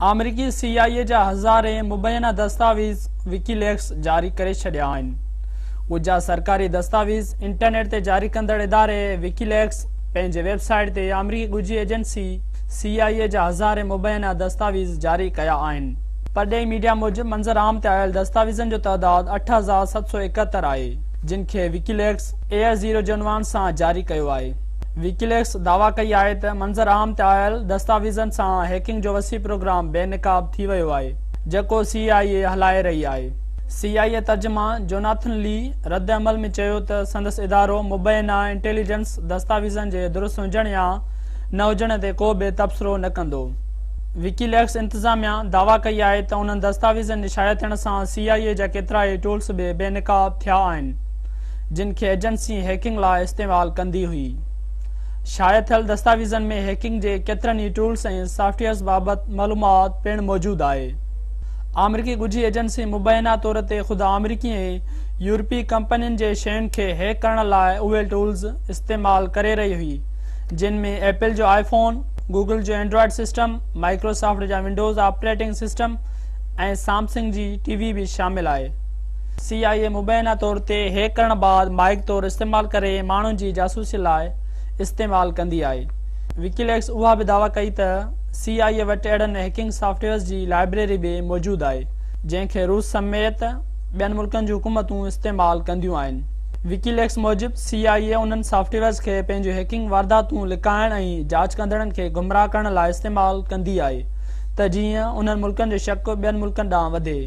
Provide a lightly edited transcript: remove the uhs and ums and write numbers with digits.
آمريڪي سي آء اي جا هزارين مبينا دستاويز وڪي ليڪس جاري ڪري ڇڏيا آهن. ڳجها سرڪاري دستاويز انٽرنيٽ تي جاري ڪندڙ اداري وڪي ليڪس پنهنجي ويب سائيٽ تي آمريڪي ڳجهي ايجنسي سي آء اي جا هزارين مبينا دستاويز جاري ڪيا آهن. پرڏيهي ميڊيا موجب منظر عام تي آيل دستاويزن جو تعداد 8771 آهي، جن کي وڪي ليڪس ايئر زيرو جي عنوان سان جاري ڪيو آهي. وڪي ليڪس دعويٰ ڪئي آهي ته منظر عام تي آيل دستاويزن سان هيڪنگ جو وسيع پروگرام بي نقاب ٿي ويو آهي، جيڪو سي آء اي هلائي رهي آهي. سي آء اي ترجمان جوناٿن لي رد عمل ۾ چيو ته سندس ادارو مبينا انٽيليجنس دستاويزن جي درست هجڻ يا نه هجڻ تي ڪو به تبصرو نه ڪندو. وڪي ليڪس انتظاميا دعويٰ ڪئي آهي ته انهن دستاويزن جي شايع ٿيڻ سان سي آء اي جا ڪيترائي ٽولز به بي نقاب ٿيا آهن. جن کي ايجنسي هيڪنگ لاء استعمال ڪندي هئي. شايع ٿيل دستاويزن ۾ هيڪنگ جي ڪيترن ئي ٽولز ۽ سافٽ ويئرز بابت معلومات پڻ موجود آهي. آمريڪي ڳجهي ايجنسي مبينا طور تي خود آمريڪي ۽ يورپي ڪمپنين جي شين کي هيڪ ڪرڻ لاء اهي ٽولز استعمال ڪري رهي هئي، جن ۾ ايپل جو آء فون، گوگل جو اينڊرائيڊ سسٽم، مائيڪروسافٽ جا ونڊوز آپريٽنگ سسٽم ۽ سامسنگ جي ٽي وي به شامل آهي. سي آء اي مبينا طور تي هيڪ ڪرڻ بعد مائيڪ طور استعمال ڪري ماڻهن جي جاسوسي لاء استعمال ڪندي آهي. وڪي ليڪس اها به دعويٰ ڪئي ته سي آء اي وٽ اهڙن هيڪنگ سافٽ ويئرز جي لائبريري به موجود آهي، جنهن کي روس سميت ٻين ملڪن جون حڪومتون استعمال ڪنديون آهن. وڪي ليڪس موجب سي آء اي انهن سافٽ ويئرز کي پنهنجون هيڪنگ وارداتون لڪائڻ ۽ جاچ ڪندڙن کي گمراهه ڪرڻ لاء استعمال ڪندي آهي ته جيئن انهن ملڪن جو شڪ ٻين ملڪن ڏانهن وڌي.